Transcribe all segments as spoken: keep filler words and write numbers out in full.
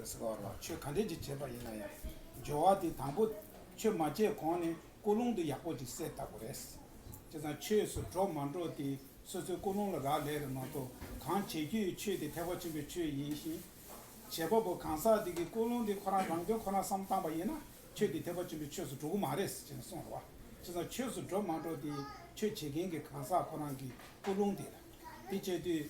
ཟེར་བ་ལ་ཆོས་ག་འདྲས་ཅིག་བྱས་པ་ཡིན་ན་ཡང་སྦྱོར་བ་དེ་དང་པོ་ཆོས་མ་བྱས་གོང་ནས་ཀུན་སློང་དེ་ཡག་པོ་ཅིག་གསལ་བཏབ་དགོས་རེད། བྱས་ཙང་ཆོས་སུ་འགྲོ་མ་འགྲོ་དེ་སོ་སོའི་ཀུན་སློང་ལ་རག་ལས་རེད་མ་གཏོགས། གང་བྱེད་རྒྱུ་ཡི་ཆོས་དེ་ཐེག་པ་ཆེན་པོའི་ཆོས་ཡིན་ཞིང་། བྱེད་པ་པོ་གང་ཟག་དེ་གི་ཀུན་སློང་དེ་ཁོ་རང་རང་དོན་ཁོ་ན་བསམ་བཏང་པ་ཡིན་ན་ཆོས་དེ་ཐེག་པ་ཆེན་པོའི་ཆོས་སུ་འགྲོ་གི་མ་རེད་ཅེས་གསུངས་རེད་བ། བྱས་ཙང་ཆོས་སུ་འགྲོ་མ་འགྲོ་དེ་ཆོས་བྱེད་མཁན་གྱི་གང་ཟག་ཁོ་རང་གི་ཀུན་སློང་དེ་རེད། དེ་བྱས་དུས།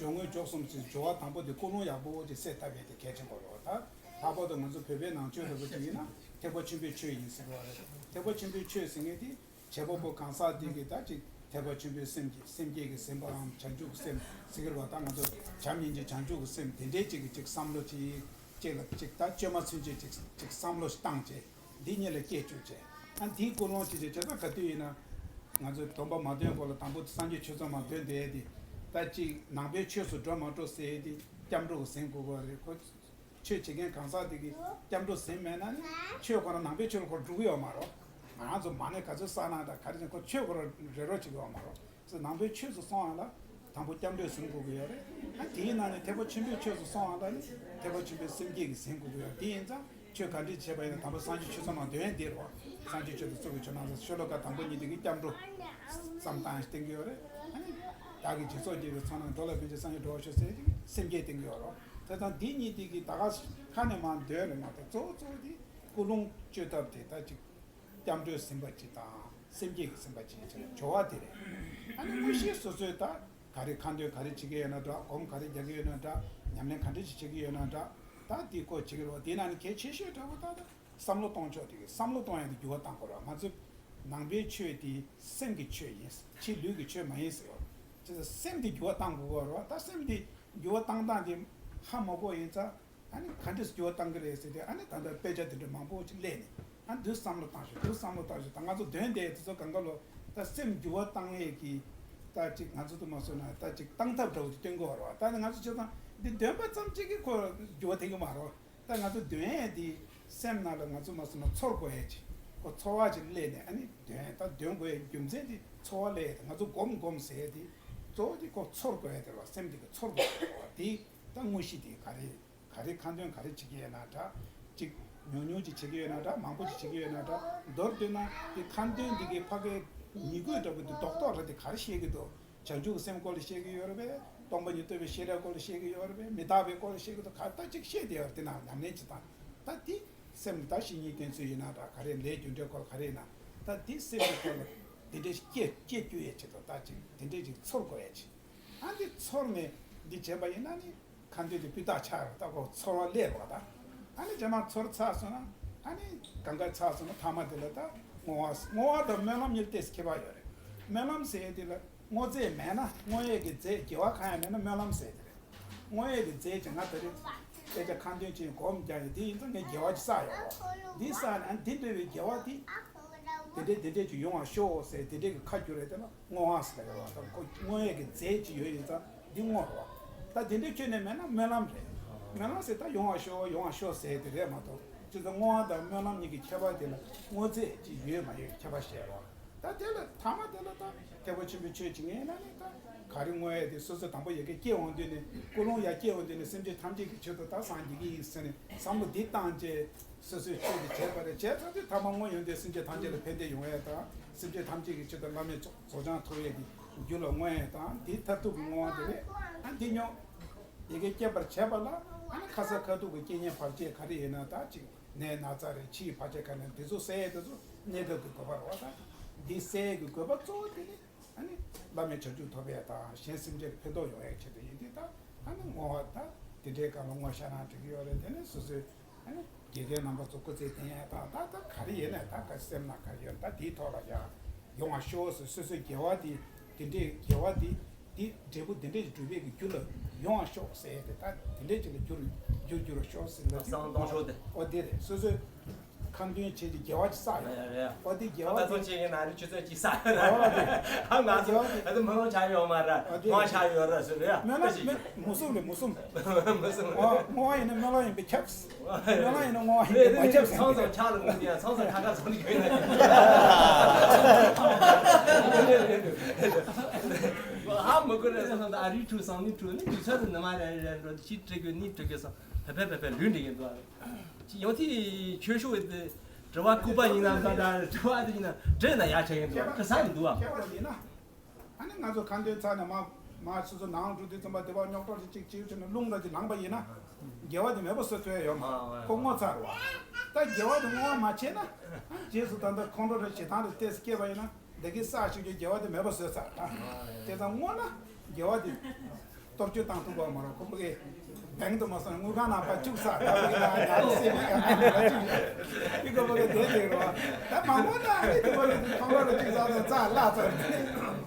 སྦྱོར་དངོས་འཇོག་གསུམ་གྱི་སྦྱོར་བ་དང་པོ་དེ་ཀུན་སློང་ཡག་པོ་ཅིག་གསལ་བཏབ་པའི་དེ་གལ་ཆེན་པོ་རེད་བ། ད་ལྷག་པར་དུ་ང་ཚོ་བོད་པའི་ནང་ཆོས་འདྲ་པོ་ཅིག་ཡིན་ན་ཐེག་པ་ཆེན་པོའི་ཆོས་ཡིན་ཟེར་བ་རེད། ཐེག་པ་ཆེན་པོའི་ཆོས་ཟེར་མཁན་དེ་བྱེད་པ་པོ་གང་ཟག་དེ་གི་ད་ཅིག་ཐེག་པ་ཆེན་པོའི་སེམས་ཀྱི་སེམས་བསྐྱེད་ཀྱི་སེམས་པའམ་བྱང་ཆུབ་ཀྱི་སེམས་ཟེར་གི་རེད་བ། ད་ང་ཚོ་བྱམས་སྙིང་རྗེ་བྱང་ཆུབ་ཀྱི་སེམས་དེ་འདྲའི་ཅིག་གི་ཅིག་བསམ་བློ་ཅིག་ཅིག་ལ་ཅིག་ད་བཅོས་མ་ཚུན་ཆད་ཅིག་ཅིག་བསམ་བློ་ཞིག་བཏང་བྱས། འདི་གཉིས་ལ་སྐྱེ་བཅུག་བྱས། ཨ་འདིའི་ཀུན་སློང་ཅི་བྱེད་བྱེད་ཙང་ག་དུས་ཡིན་ན། ང་ཚོས་སྡོམ་པ་མ་འདོན་གོང་ལ་དང་པོ་སངས་རྒྱས་ཆོས་ཚོགས་མ་འདོན་བསྡད་དེ། ད་ཅིག་ནང་པའི་ཆོས་སུ་འགྲོ་མ་འགྲོ་ཟེར་དེ་སྐྱབས་འགྲོ་གི་ཟིན་དགོས་པ་རེད། ཁོ་ཆོས་བྱེད་མཁན་གང་ཟག་དེ་གིས་སྐྱབས་འགྲོ་ཟིན་མེད་ན་ནི་ཆོས་ཁོ་རང་ནང་པའི་ཆོས་ལ་ཁོ་འགྲོ་གི་ཡོད་མ་རེད། ང་རང་ཚོ་མ་ཎི་ག་ཚོད་བསགས་ན་ད་ག་རེ་བྱས་ཁོ་ཆོས་ཁོ་རང་རེ་རོགས་བྱེད་ཀྱི་ཡོད་མ་རེད། ནང་པའི་ཆོས་སུ་སོང་བ་ལ་དང་པོ་སྐྱབས་འགྲོས་ཟིན་དགོས་ཀྱི་ཡོད་རེད། ཨ་དེའི་ནང་ནས་ཐེག་པ་ཆེན་པོའི་ཆོས་སུ་སོང་བ་ལ་ནི་ཐེག་པ་ཆེན་པོའི་སེམས་བསྐྱེད་ཀྱིས་ཟིན་དགོས་ཀྱི་ཡོད། དེ་ཡིན་ཙང་ཆོས་ག་འདྲས་བྱས་པ་ཡིན་ན་དང་པོ་སངས་རྒྱས་ཆོས་ཚོགས་ནང་འདོན་ཡ་དེ་རེད་བ། སངས་རྒྱས་ཆོས་དང་གཙུག་གི་ཆོས་ནང་ཤོ་ལོ་ཀ་དང་པོ་གཉིས་དེ་གིས་སྐྱབས་འགྲོ་བསམ་སྟངས་ཤིག་བསྟན་གྱི་ཡོད་རེད། ཨ་ནི་བདག་གིས་སྦྱིན་སོགས་བགྱིས་པའི་ཚོགས་རྣམས་འགྲོ་ལ་ཕན་ཕྱིར་སངས་རྒྱས་འགྲུབ་པར་ཤོག་ཟེར་དེ་གིས་སེམས་བསྐྱེད་བསྟན་གྱི་ཡོད་རེད། དེ་ཙང་འདི་གཉིས་དེ་གིས་ད་ག་ཁ་ནས་མར་འདོན་རེད་མ་གཏོགས་གཙོ་བོ་གཙོ་བོ་དེ་ཀུན་སློང་བཅོས་ཐབས་དེ་ད་ཅིག་སྐྱབས་འགྲོས་ཟིན་པ་ཅིག་དང་སེམས་བསྐྱེད་ཀྱིས་ཟིན་པ་ཅིག་བྱས་ནས་སྦྱོར་བ་དེ་རེད། ཨ་ནི་དངོས་གཞི་སོ་སོའི་ད་ག་རེ་ཁ་འདོན་ག་རེ་བྱེད་ཀྱི་ཡོད་ན་འདྲ། སྒོམ་ག་རེ་རྒྱག་གི་ཡོད་ན་འདྲ། ཉམས་ལེན་ག་འདྲ་ཞིག་བྱེད་ཀྱི་ཡོད་ན་འདྲ། ད་འདི་ཁོ་བྱེད་ཀྱི་རེད་བ། དེའི་ནང་ནས་གལ་ཆེ་ཤོས་འདྲ་བོ་ད་ད་བསམ་བློ་གཏོང་ཕྱོགས་དེ་གི་བསམ་བློ་གཏོང་ཡ་དེ་འགྱུར་བ་གཏང་དགོས་རེད་བ། ང་ཚོས་ནང་པའི་ཆོས་དེ་སེམས་ཀྱི་ཆོས་ཡིན། ཕྱི་ལུས་ཀྱི་ཆོས་མ་ཡིན་ཟེར་བ། བྱས་ཙང་སེམས་དེ་འགྱུར་བ་གཏང་དགོས་ཀྱི་རེད་བ། ད་སེམས་དེ་འགྱུར་བ་གཏང་སྟངས་དེ་ཧ་མ་གོ་ཡིན་ཙང་། ཨ་ནི་ག་འདྲས་སེ་འགྱུར་བ་གཏང་གི་རེད་ཟེར་ཏེ། ཨ་ནི་ད་ལྟ་དཔེ་ཆ་དེ་འདྲ་མང་པོ་ཅིག་ལས་ནས། ཨ་འདུག་བསམ་བློ་བཏང་ཤོག་འདུག་བསམ་བློ་བཏང་ཤོག་ད་ང་ཚོ་འདོན་བསྡད་དེ་ཚོ་གང་ག་ལོ་ད་སེམས་འགྱུར་བ་བཏང་ཡས་ཀྱི་ད་ཅིག་ང་ཚོ་དུ་མ་སོང་ན་ད་ཅིག་བཏང་ཐབས་འདྲ་བོ་ཅིག་སྟོན་གྱི་ཡོད་རེད་བ། ད་ནི་ང་ཚོ་བྱས་ཙང་འདི་འདོན་པ་ཙམ་ཅིག་གིས་ཁོ་འགྱུར་བ་ཐེབས་ཀྱི་མ་རེད་བ། ད་ང་ཚོ་འདོན་ཡས་འདི་སེམས་ནང་ལ་ང་ཚོ་མ་སོང་ན་ཚོར་དགོས་ཡས་ཅིག་ཁོ་ཚོར་བ་ཅིག་སླེབས་ནས་ཨ་ནི་འདོན་ཡས། ད་འདོན་དགོས་ཡས་རྒྱུ་མཚན་འདི་ཚོར་བ་སླེབས་ཡས། ད་ང་ཚོ་སྒོམ་སྒོམ་ཟེར་ཡས་འདི་གཙོ་བོ་འདི་ཁོ་ཚོར་དགོས་ཡས་དེ་རེད་བ། སེམས་འདི་གིས་ཚོར་དགོས་ཡས་རེད་བ། འདི་ད་དངོས་གཞི་འདི་ག་རེ། ག་རེ་ཁ་འདོན་ག་རེ་བྱེད་ཀྱི་ཡོད་ན་འདྲ། གཅིག་ཉུང་ཉུང་ཅིག་བྱེད་ཀྱི་ཡོད་ན་འདྲ། མང་པོ་ཅིག་བྱེད་ཀྱི་ཡོད་ན་འདྲ། མདོར་བསྡུས་ན་དེ་ཁ་འདོན་འདི་གའི་ཕ་གའི་ཉིང་དགོས་འདྲ་པོ་འདི་རྡོག་རྡོག་རེད། དེ་ག་རེ་བཤད་ཀྱི་འདུག་བྱང་ཆུབ་ཀྱི་སེམས་སྐོར་ལ་བཤད་ཀྱི་ཡོད་རེད་པས། སྟོང་པ་ཉིད་རྟོགས་པའི་ཤེས་རབ་སྐོར་ལ་བཤད་ཀྱི་ཡོད་རེད་པས། མི་རྟག་པའི་སྐོར་ལ་བཤད་ཀྱི་འདུག་ག་ད་ཅིག་བཤད་དེ་ཡོད་རེད། དེ་ནང་ཉམས་ལེན་བྱེད་སྟངས་ད་དེ་སེམས་ད་བཤེས་གཉེན་བསྟེན་ཚུལ་ཡིན་ན་འདྲ། ག་རེ་ལས་རྒྱུ་འབྲས་སྐོར་ག་རེ་ཡིན་ན་ད་དེ་སེམས་ཀྱི་སྐོར་ལ་དེ་འདྲའི་སྐྱེ་སྐྱེ་བཅུག་ཡས་ཆེད་དུ་ད་ཅིག་དེ་འདྲའི་ཅིག་ཚོར་དགོས་ཡས་ཆེད། ཨ་འདི་ཚོར་ནས་འདི་བྱས་པ་ཡིན་ན་ནི། ཁ་འདོན་དེ་སྤུས་དག་ཆགས་ཡོད་རེད། ད་ཁོ་ཚོར་བ་སླེབས་རོགས་ད། ཨ་ནི་རྗེས་མ་ཚོར་ཚར་སོང་ན། ཨ་ནི་གང་ག་ཚར་སོང་ན་ཐ་མ་དེ་ལ་ད་བསྔོ་བ། བསྔོ་བ་དང་སྨོན་ལམ་གཉིས་ཏོག་ཙམ་ཁྱད་པར་ཡོད་རེད། སྨོན་ལམ་ཟེར་ཡས་དེ་ལ་བསྔོ་རྫས་མེད་ན་བསྔོ་ཡས་ཀྱི་རྫས་དགེ་བ་གང་ཡང་མེད་ན་སྨོན་ལམ་ཟེར་དེ་རེད། བསྔོ་ཡས་ཀྱི་རྫས་ཀྱི་ང་ད་རེས་དཔེ་ཆ་ཁ་འདོན་བྱས་སྒོམ་རྒྱག་ཡས་དེ་ཡིན་ཙང་ངས་དགེ་བ་ཅིག་བསགས་ཡོད་རེད། འདི་བསགས་ནས་ཨ་ནི་འདི་འདྲ་བའི་དགེ་བ་དེ། དེ་འདྲས་དེ་འདྲས་ཅིག་ཡོང་བར་ཤོག་ཟེར་དེ་འདྲས་ཀྱི་ཁ་བསྒྱུར་རེད། དེ་ལ་བསྔོ་བ་ཟེར་ཡོད་རེད་བ། ད་ཁོ་བསྔོ་ཡས་ཀྱི་རྫས་ཅིག་ཡོད་ཡིན་ཙང་འདི་བསྔོ་རེད་བ། ད་དེ་འདྲས་ཁྱོན་ནས་མེད་ན་སྨོན་ལམ་རེད། སྨོན་ལམ་ཟེར་ད་ཡོང་བར་ཤོག་ཡོང་བར་ཤོག་ཟེར་དེ་རེད་མ་གཏོགས། ཅི་ཙམ་བསྔོ་བ་དང་སྨོན་ལམ་གཉིས་ཀྱི་ཁྱད་པར་དེ་ལ་བསྔོ་རྫས་ཅིག་ཡོད་མ་ཡོད་ཁྱད་པར་བཤད་རེད་བ། ད་དེ་ལ་ཐ་མ་དེ་ལ་ད་ཐེག་པ་ཆེན་པོའི་ཆོས་ཅིག་ཡིན་ན་ནི་ད་ག་རེ་བསྔོ་ཡས་དེ་སོ་སོ་དང་པོ་ཡ་གི་སྐྱེ་འོང་དུས་ནས་ཀུན་སློང་ཡར་སྐྱེ་འོང་དུས་ནས་སེམས་ཅན་ཐམས་ཅད་ཀྱི་ཆེད་དུ་ད་སངས་རྒྱས་ཀྱི་ཡིན་ཟེར་ནས་བསམ་བློ་འདི་བཏང་བྱས། སོ་སོའི་ཆོས་དེ་བྱས་པ་རེད། བྱས་ཚར་དུས་ཐ་མ་དངོས་ཡོང་དུས་སེམས་ཅན་ཐམས་ཅད་ལ་ཕན་བདེ་ཡོང་ཡས་དང་སེམས་ཅན་ཐམས་ཅད་ཀྱི་ཆེད་དུ་བླ་མེད་རྫོགས་བྱང་ཐོབ་ཡས་ཀྱི་རྒྱུ་ལ་བསྔོ་ཡས་དང་འདི་མཐར་ཐུག་གི་བསྔོ་བ་དེ་རེད། ཨ་འདི་མྱོང་ཡི་གེ་སྐྱེས་པར་བྱས་པ་ལ་ཨ་ནི་ཁ་ས་ཁ་ཐུག་གི་རྐྱེན་ངན་བར་ཆད་ག་རེ་ཡིན་ན་ད་ཅིག་ནད་ན་ཚ་རེད། ཕྱིའི་བར་ཆད་ག་ནས་འདི་ཚོ་སེལ་ཡས་དེ་ཚོ་གནས་སྐབས་ཀྱི་དགོས་པ་རེད་བ། ད་འདི་སེལ་ཡས་ཀྱི་དགོས་པ་གཙོ་བོ་དེ་ནི། ཨ་ནི་བླ་མེད་བྱང་ཆུབ་ཐོབ་པ་དང་གཞན་སེམས་ཅན་ལ་ཕན་ཐོགས་ཡོང་ཡས་ཆེད་དུ་ཡིན་དུས་ད་ཨ་ནི་བསྔོ་བ་ད་དེ་འདྲའི་སྒང་ལ་བསྔོ་བཤགས་རང་འགྲིག་གི་ཡོད་རེད། དེ་ནས་སོ་སོའི་ཨ་ནི་དགེ་རྒན་རྣམ་པ་ཚོ་སྐུ་ཚེ་བརྟན་ཡས་དང་ད་ད་ག་རེ་ཡིན་ནའི་ད་ག་སེམས་ནང་ག་རེ་ཡོད་ད་དེའི་ཐོག་ལ་ཡང་ཡོང་བ་ཤོག་ཟེར། སོ་སོའི་དགེ་བ་དེ་དེ་འདྲའི་དགེ་བ་དེ་དེ་འབྲས་བུ་དེ་འདྲའི་སྒྲུབ་པའི་གི་རྒྱུ་ལ་ཡོང་བ་ཤོག་ཟེར་ཏེ་ད་དེ་འདྲའི་ཅིག་ལ་འགྱུར་འགྱུར་འགྱུར་བ་ཤོག་ཟེར་ལབ་ཀྱི་འདུག་ཨོ་དེ་རེད། སོ་སོའི་ཁ་འདོན་བྱས་ཏེ་དགེ་བ་ཅིག་བསགས་ཡོད་རེད། ཨོ་དེ་དགེ་བ་ད་ཚོ་ཅིག་ཅིག་ཡིན་ན་ནི་ཆུ་ཚོད་ཅིག་བསགས་ཡོད་རེད། ཨོ་དེ་ཨ་ང་ཚོ་ཨ་དེ་མི་རུང་ཆ་ཡོད་མ་རེད། ཨོ་དེ་མང་ཆ་ཡོད་རེད་ཟེར་རེད། སྨོན་ལམ་ཅིག་མེད་མུ་གསུམ་རེད་མུ་གསུམ། མུ་གསུམ་རེད། ཨོ་བསྔོ་བ་ཡིན་ན་སྨོན་ལམ་ཡིན་པས་ཁྱབ། སྨོན་ལམ་ཡིན་ན་བསྔོ་བ་ཡིན་པས་མ་ཁྱབ། ཚང་ཚང་ཆག་ལ་མུ་ནི་ཡང་ཚང་ཚང་ཁ་ཁ་ཚང་ནི་གོས་ན། ཧ་མི་གོ་རེད། སང་ད་ཨ་རིའི་ཁྲུ་སང་ནི་ཁྲུ་ནི་དུས་ཚོད་དུ་ནི་མ་རེད་རེད་འགྲོ་ཅི་སྤྲད་དགོས་ནི་སྤྲད་དགོས་སང་། བེ་བེ་བེ་ལུས་འདྲེ་ཡིན་འདུག་ཡང་དེ་ཆོས་ཞུ་བའི་དྲི་བ་སྐུད་པ་ཡིན་ན་འདྲ་འདྲ་དྲི་བ་དེ་ཡིན་ན་དྲི་ན་ཡག་ཆ་ཡིན་འདུག་ཁ་ས་མི་འདུག་ཨ། ཁྱད་པར་ཡིན་ན། ཨ་ནི་ང་ཚོ་ཁ་འདོན་ཚར་ནས་མ་མ་སོ་སོ་ནང་འགྲོ་དུས་ཙམ་པ་དེ་བ་རྙོག་གྲ་ཞིག་ཅིག་ཅིག་བྱས་ནས་རླུང་འདྲ་ཅིག་ལངས་པ་ཡིན་ན། དགེ་བ་དེ་མེད་པ་བཟོ་ཐུབ་ཡ་ཡོད་མ་རེད། ཁོ་བསྔོ་ཚར་བ། ད་དགེ་བ་དེ་བསྔོ་བ་མ་བྱས་ན། རྗེས་སུ་ད་ལྟ་ཁོང་ཁྲོ་རེ་ཞེ་སྡང་རེ་ཏོག་ཙམ་སྐྱེས་པ་ཡིན་ན། འདི་གའི་བསགས་བཞག་རྒྱུའི་དགེ་བ་དེ་མེད་པ་བཟོས་ཚར་ད། དེ་ཙམ་བསྔོ་ན་དགེ་བ་དེ་གཏོར་སྐྱོན་བཏང་ཐུབ་པ་མ་རེད། ཁོ་མི་གའི་བེང་དུ་མ་སོང་དངུལ་ཁང་ནང་ཕར་བཅུག་ཚར། ད་མི་གའི་ནང་ཉར་སེ་མི་ག་ཁ་ནང་ཕར་བཅུག་ཡོད། དེ་ཁོ་མི་གའི་དེ་དེ་རེད་བ། ད་མང་པོ་ན་ཨ་ནི་དེ་མ་རེད། ཁོང་ཁྲོ་རེ་གཅིག་བཟོས་ཚར་བརླག་ཚར།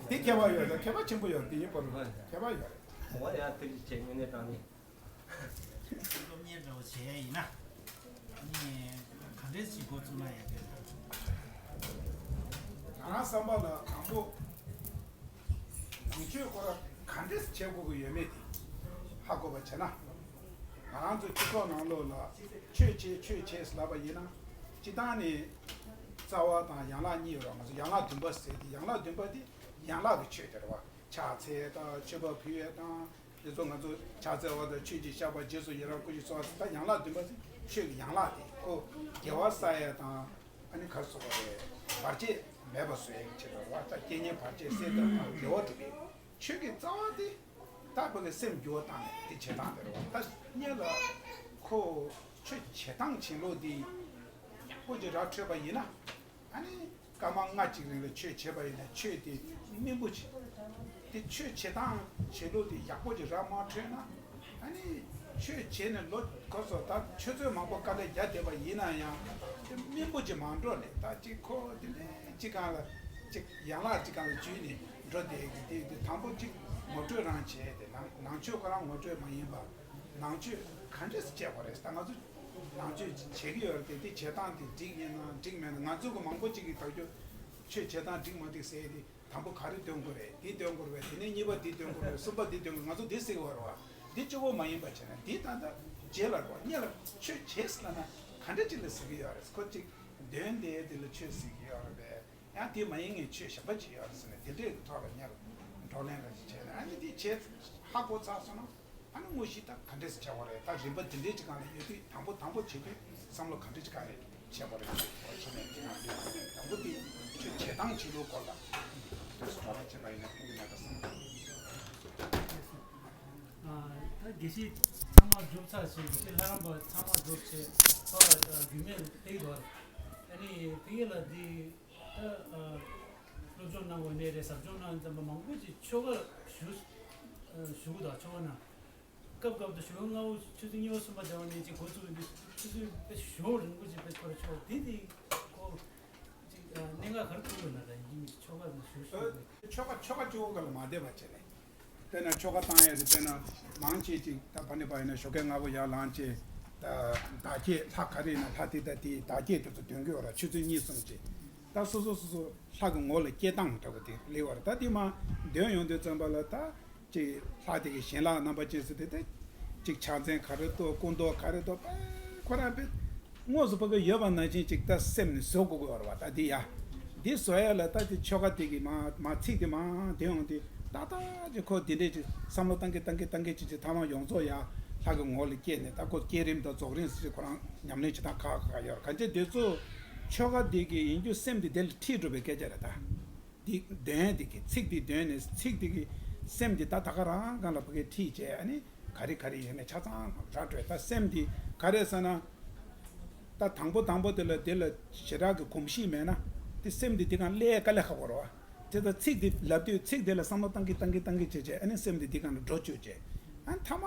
དེ་ཁྱད་པར་ཡོད་རེད། ཁྱད་པར་ཆེན་པོ་ཡོད་རེད། དེ་ཡིན་པ་རེད། ཁྱད་པར་ཡོད་རེད། འོ་ཡ་ཐུགས་རྗེ་ཆེ། དངོས་གནས་དྲང་གནས། སློབ་གཉེར་འདྲ་བོ་བྱེད་ཡ་ཡིན་ན། ཨ་ནི་ག་འདྲས་ཞིག་འགོ་བཙུགས་ན་ཡག་གི་རེད། ང་རང་བསམ་པ་ལ་དང་པོ། ནང་ཆོས་ཁོ་རང་ག་འདྲས་བྱེད་དགོས་ཀྱི་ཡོད་མེད་དེ་ཧ་གོ་བ་བྱས་ན། ང་རང་ཚོ་སྤྱི་ཚོགས་ནང་ལོགས་ལ་ཆོས་བྱེད་ཆོས་བྱེད་ཟེར་ལབ་པ་ཡིན་ན། སྤྱི་བཏང་ནས་རྩ་བ་དང་ཡན་ལག་གཉིས་ཡོད་རེད། ང་ཚོ་ཡན་ལག་བདུན་པ་ཟེར་ཏེ། ཡན་ལག་བདུན་པ་དེ་ཡན་ལག་གི་ཆོས་དེ་རེད་བ། ཕྱག་འཚལ་དང་མཆོད་པ་ཕུལ་ཡས་དང་། དེ་ཚོ་ང་ཚོ་ཕྱག་འཚལ་བ་དང་ཆོས་ཀྱི་བཤགས་པ། རྗེས་སུ་ཡི་རང་བསྐུལ་ཞིང་གསོལ་བ་ཟེར། ད་ཡན་ལག་བདུན་པ་ཟེར་ཆོས་ཀྱི་ཡན་ལག་དེ་ཁོ་དགེ་བ་བསགས་ཡས་དང་། ཨ་ནི་ག་རེ་ཟེར་དགོས་རེད། བར་ཆད་མེད་པ་བཟོ་ཡས་ཀྱི་ཆེད་དུ་རེད་བ། ད་རྐྱེན་ངན་བར་ཆད་སེལ་ཐབས་དང་དགེ་བ་སྒྲུབ་ཡས། ཆོས་ཀྱི་རྩ་བ་དེ་ད་བོད་ཀྱི་སེམས་འགྱུར་བ་བཏང་ནས་དེ་བྱེད་སྟངས་དེ་རེད་བ། ད་སྔོན་ལ་ཁོ་ཆོས་བྱེད་སྟངས་བྱེད་ལུགས་དེ་ཡག་པོ་ཅིག་ར་འཕྲོད་པ་ཡིན་ན། ཨ་ནི་སྐར་མ་ལྔ་གཅིག་རིང་ལ་ཆོས་བྱས་པ་ཡིན་ན་ཆོས་དེ་སྨིན་པོ་ཆེ། དེ་ཆོས་བྱེད་སྟངས་བྱེད་ལུགས་དེ་ཡག་པོ་ཅིག་ར་མ་འཕྲོད་ན། ཨ་ནི་ཆོས་བྱས་ནས་ལོ་ག་ཚོད་ད་ཆུ་ཚོད་མང་པོ་དཀའ་ལས་རྒྱག་བསྡད་པ་ཡིན་ན་ཡང་། དེ་སྨིན་པོ་ཅིག་མ་འགྲོ་ནས། ད་ཅིག་ཁོ་དེ་འདྲའི་ཅིག་སྒང་ལ་ཅིག་ཡན་ལག་ཅིག་སྒང་ལ་འཇུས་ནས་འགྲོ་བསྡད་ཀྱི་དེ། དེ་དང་པོ་ཅིག་ངོ་སྤྲོད་རང་བྱས་ཏེ། ནང་ནང་ཆོས་ཁོ་རང་ངོ་སྤྲོད་མ་ཡིན་པ། ནང་ཆོས་ག་འདྲས་སེ་བྱེད་དགོས་རེད། ད་ང་ཚོ་ནང་ཆོས་བྱེད་ཀྱི་ཡོད་རེད་དེ། དེ་བྱེད་སྟངས་དེ་འགྲིག་ཡིན་ན་འགྲིག་མེད་ན། ང་ཚོ་གི་མང་པོ་ཅིག་གིས་ད་ཁྱོད་ཆོས་བྱེད་སྟངས་འགྲིག་མ་འགྲིག་ཟེར་ཡས་དེ། དང་པོ་ག་རེ་འདོན་དགོས་རེད། འདི་འདོན་དགོས་རེད། དེ་ནས་གཉིས་པ་འདི་འདོན་དགོས་རེད། གསུམ་པ་འདི་འདོན་དགོས། ང་ཚོ་འདི་ཟེར་གྱི་ཡོད་རེད་བ། འདི་གཅིག་པོ་མ་ཡིན་པ་བྱས་ན། འདི་ད་ལྟ་རྗེས་ལ་རེད་བ། སྔོན་ལ་ཆོས་བྱེད་ཟེར་ལབ་ན་ག་འདྲ་ཅིག་ལ་ཟེར་གྱི་ཡོད་རེད། ཁོ་ཅིག་འདོན་བསྡད་དེ་ལ་ཆོས་ཟེར་གྱི་ཡོད་རེད་པས། ཡང་དེ་མ་ཡིན་ངས་ཆོས་གཞན་པ་བྱེད་ཡོད་རེད་ཟེར་ནས། དེ་འདྲའི་ཐོག་ལ་སྔོན་ལ་བགྲོ་གླེང་རེ་བྱས་ནས། ཨ་ནི་དེ་བྱས་ཧ་གོ་ཚར་སོང་ན། ཨ་ནི་དངོས་གཞི་ད་ག་འདྲས་སེ་བྱ་བ་རེད། ད་རིམ་པ་འདི་འདྲའི་ཅིག་སྒང་ལ་ཡོད་དུས། དང་པོ་དང་པོ་བྱེད་དུས་བསམ་བློ་ག་འདྲས་ཅིག་ག་རེ་བྱེད་དགོས་རེད། བྱེད་དགོས་བྱེད་ནས་དེ་ནང་དུ་དང་པོ་དེ་ཆོས་བྱེད་སྟངས་བྱེད་ལུགས་སྐོར་ལ་དུས་སུ་ག་རེ་བྱེད་པ་ཡིན་ན་ཕན་གྱི་མེད་པ་བསམ། ཨ། ད་དགེ་བཤེས་ཚང་མ་གྲུབ་ཚར་བྱས། དགེ་བཤེས་ལྷ་རམས་པ་ཚང་མ་གྲུབ་བྱས། ཕ་རྒྱུད་སྨད་ཕེབས་འདུག་ཨ་ནི་ཕ་གི་ལ་འདི། ད་ཨ་སློབ་སྦྱོང་གནང་བ་ནས་རེད། ཟབ་སྦྱོང་གནང་ཙམ་པ་མང་པོ་ཅིག་ཆོ་ག་ཞུ་ཨ་ཞུ་གི་འདུག་ཆོ་ག་གནང་། སྐབས་སྐབས་དུ་ཞོགས་སྔ་པོ་ཆུ་ཚོད་གཉིས་པ་གསུམ་པ་སྦྱངས་ནས་ཅིག་འགོ་བཙུགས་ཡོང་དུས། ཆུ་ཚོད་དཔེ་ཞོགས་རིང་པོ་ཅིག་དཔེ་འཁོར་ཆོག་དེ་དེ་ཁོ་ཅིག་ཨ་གནད་འགག་ག་རེ་ཐུག་ཡོད་ན། ད་ཡིན་གཅིག་མིན་གཅིག་ཆོ་ག་ནང་ཞུགས་ཞུགས་དགོས། ཆོ་ག་ཆོ་ག་གཅིག་པོ་སྒང་ལ་མ་བསྡད་པ་བྱས་ནས། དཔེར་ན་ཆོ་ག་བཏང་ཡས་དེ། དཔེར་ན་མང་ཆེ་ཅིག་ད་ཕ་ནི་པ་ཡིན་ན་ཞོགས་ཀས་སྔ་པོ་ཡར་ལངས་བྱས། ད་བདག་བསྐྱེད་ལྷ་ག་རེ་ཡིན་ན་ལྷ་དེ་དང་དེའི་བདག་བསྐྱེད་དེ་ཚོ་འདོན་གྱི་ཡོད་ར། ཆུ་ཚོད་གཉིས་གསུམ་ཅིག་ད་སོ་སོ་སོ་སོ་ལྷ་གི་ངོ་ལ་སྐྱེ་སྟངས་འདྲ་པོ་དེ་སླེབས་པ་རེད། ད་དེ་མར་འདོན་ཡོང་དུས་ཙམ་པ་ལ། ད་ཅིག་ལྷ་དེ་གི་ཡན་ལག་རྣམ་པ་ཅན་ཟེར་དེ། དེ་ཅིག་ཕྱག་མཚན་ག་རེ་འདོན། སྐུ་མདོག་ག་རེ་འདོན། དཔེ་ཁོ་རང་དཔེ་དངོས་སུ་ཕ་གི་ཡོད་པ་ནང་བཞིན་ཅིག་ད་སེམས་ནས་བཟོ་དགོས་ཀྱི་ཡོད་རེད་བ། ད་དེ་ཡ་འདི་བཟོ་ཡ་ལ་ད་དེ་ཆོ་ག་དེ་གི་མར་མར་ཚིག་དེ་མར་འདོན་ཡོང་དུས། ཏག་ཏག་ཅིག་ཁོ་དེ་འདྲས་ཅིག་བསམ་བློ་བཏང་གི་བཏང་གི་བཏང་གི་ཅིག་ཅིག་མཐའ་མ་ཡོངས་རྫོགས་ཡ་ལྷ་གི་ངོ་ལ་སྐྱེས་ནས། ད་ཁོ་བསྐྱེད་རིམ་དང་རྫོགས་རིམ་ཟེར་ཅིག་ཁོ་རང་ཉམས་ལེན་བྱེད་སྟངས་ཁག་ཁག་ཡོད་རེད། གང་ཅི་དེ་ཚོ་ཆོ་ག་དེ་གི་ཡིན་རྒྱུ་སེམས་དེ་དེ་ལ་ཁྲིད་འགྲོ་བའི་སྐད་ཆ་རེད་ད། འདི་འདོན་ཡས་དེ་གི་ཚིག་འདི་འདོན་ནས། ཚིག་འདི་གི་སེམས་འདི་ད་ད་ག་རང་སྒང་ལ་ཕ་གི་ཁྲིད་བྱས། ཨ་ནི་ག་རེ་ག་རེ་ཡོད་མེད་ཆ་ཚང་ར་སྤྲོད། ད་སེམས་འདི་ག་རེ་ཟེར་ན། ད་དང་པོ་དང་པོ་དེ་ལ་དེ་ལ་ཞེ་དྲག་གི་གོམས་གཤིས་མེད་ན། དེ་སེམས་འདི་དེ་སྒང་སླེབས་དཀའ་ལས་ཁག་པོ་རེད་བ། དེ་ད་ཚིག་འདི་ལབ་དུས་ཚིག་དེ་ལ་བསམ་བློ་བཏང་གི་བཏང་གི་བཏང་གི་བྱས་བྱས། ཨ་ནི་སེམས་འདི་དེ་སྒང་ལ་འགྲོ་བཅུག་བྱས། ཨ་ནི་མཐའ་མ་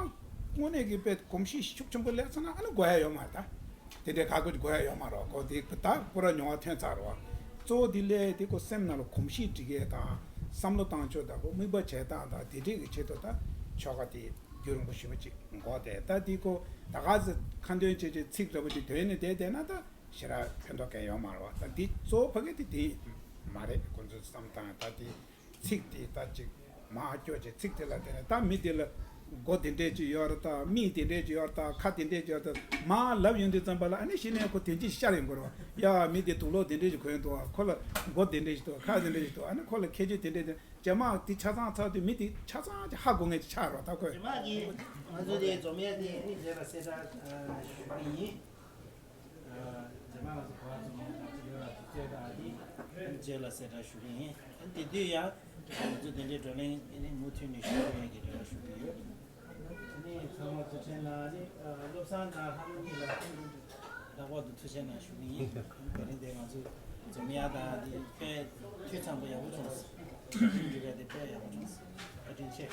དངོས་གནས་ཀྱི་དཔེ་གོམས་གཤིས་ཤུགས་ཆེན་པོ་སླེབས་ཚར་ན། ཨ་ནི་དགོས་ཡ་ཡོད་མ་རེད་ད། དེ་འདྲའི་ཁག་པོ་ཅིག་དགོས་ཡ་ཡོད་མ་རེད་གོ། དེ་ད་པུ་ར་མྱོང་བ་ཐོན་ཚར་རེད་བ། གཙོ་བོ་དེ་ལས་དེ་ཁོ་སེམས་ནང་ལ་གོམས་གཤིས་སྒྲིག་ཡས་དང་། བསམ་བློ་བཏང་ཕྱོགས་དང་། ཁོ་དམིགས་པ་བྱེད་སྟངས་དང་། དེ་འདྲས་ཀྱི་ཆེད་དུ་ད་ཆོ་ག་དེ་རྒྱུན་རིང་པོ་ཞེ་པོ་ཅིག་འགོར་ཏེ། ད་དེ་ཁོ་ད་ག་ཚོད་ཁ་འདོན་བྱས་བྱས་ཚིག་འདྲ་པོ་ཅིག་འདོན་ནས་བསྡད་བསྡད་ན། ད་ཞེ་དྲག་ཕན་ཐོགས་གང་ཡང་ཡོད་མ་རེད་བ། ད་དེ་གཙོ་བོ་ཕ་གི་དེ་དེ་མ་རེད། ཁོ་ཚོས་བསམ་སྟངས་ད་དེ། ཚིག་དེ་ད་ཅིག་མར་སྐྱོར་བྱས། ཚིག་དེ་ལ་བརྟེན་ནས་ད་མི་དེ་ལ་ མགོ་དེ་འདྲས་ཅིག་ཡོད་རེད་ད། མིག་དེ་འདྲས་ཅིག་ཡོད་རེད་ད། ཁ་དེ་འདྲས་ཅིག་ཡོད་རེད་ད། མར་ལབ་ཡོང་དུས་ཙམ་པ་ལ་ཨ་ནི་གཞི་ནས་ཁོ་དོན་སྤྱི་ཤར་ཡོང་གི་རེད་བ། ཡ་མི་དེ་དུག་ལོག་དེ་འདྲས་ཅིག་གོན་འདུག་བ། ཁོ་ལ་མགོ་དེ་འདྲས་ཅིག་འདུག་ཁ་དེ་འདྲས་ཅིག་འདུག་ཨ་ནི་ཁོ་ལ་ཁྱད་ཆོས་དེ་འདྲས་དེ་རྗེས་མ་དེ་ཆ་ཚང་ཚར་དུས་མི་དེ་ཆ་ཚང་ཅིག་ཧ་གོ་མཁན་ཅིག་ཆགས་རེད་བ། ད་ཁོས། རྗེས་མ་གི་ང་ཚོ་དེ་འཛོམས་ཡས་དེ་ཨ་ནི་རྗེས་ལ་གསལ་བསྒྲགས་ཞུ་གི་ཡིན། རྗེས་མ་ང་ཚོ་གོ་བ་ཚོ་མང་དག་ཅིག་ཡོད་ལ་དུས་ཚོད་དང་དེ་རྗེས་ལ་གསལ་བསྒྲགས་ཞུ་གི་ཡིན། དེ་དུས་ཡང་ང་ཚོ་དེ་འདྲའི་བགྲོ་གླེང་ཨ་ནི་མུ་མཐུད་ནས་ཞུ་དགོས་ཡས་ཀྱི་རེ་བ་ཞུ་གི་ཡོད། ཨ་ནི་ཚང་མ་ཐུགས་རྗེ་གནང་། ཨ་ནི་བློ་བཟང་དང་ལྷ་མོ་གཉིས་ལ་ལྷག་པར་དུ་ཐུགས་རྗེ་གནང་ཞུ་གི་ཡིན། དེ་རིང་དེ་ང་ཚོ་འཛོམས་ཡས་དང་དེ་དཔེ་འཐུས་ཚང་པོ་ཡག་པོ་བྱུང་སོང་། འགྲིག་པ་དེ་དཔེ་ཡག་པོ་བྱུང་སོང་། བཀའ་དྲིན་ཆེ།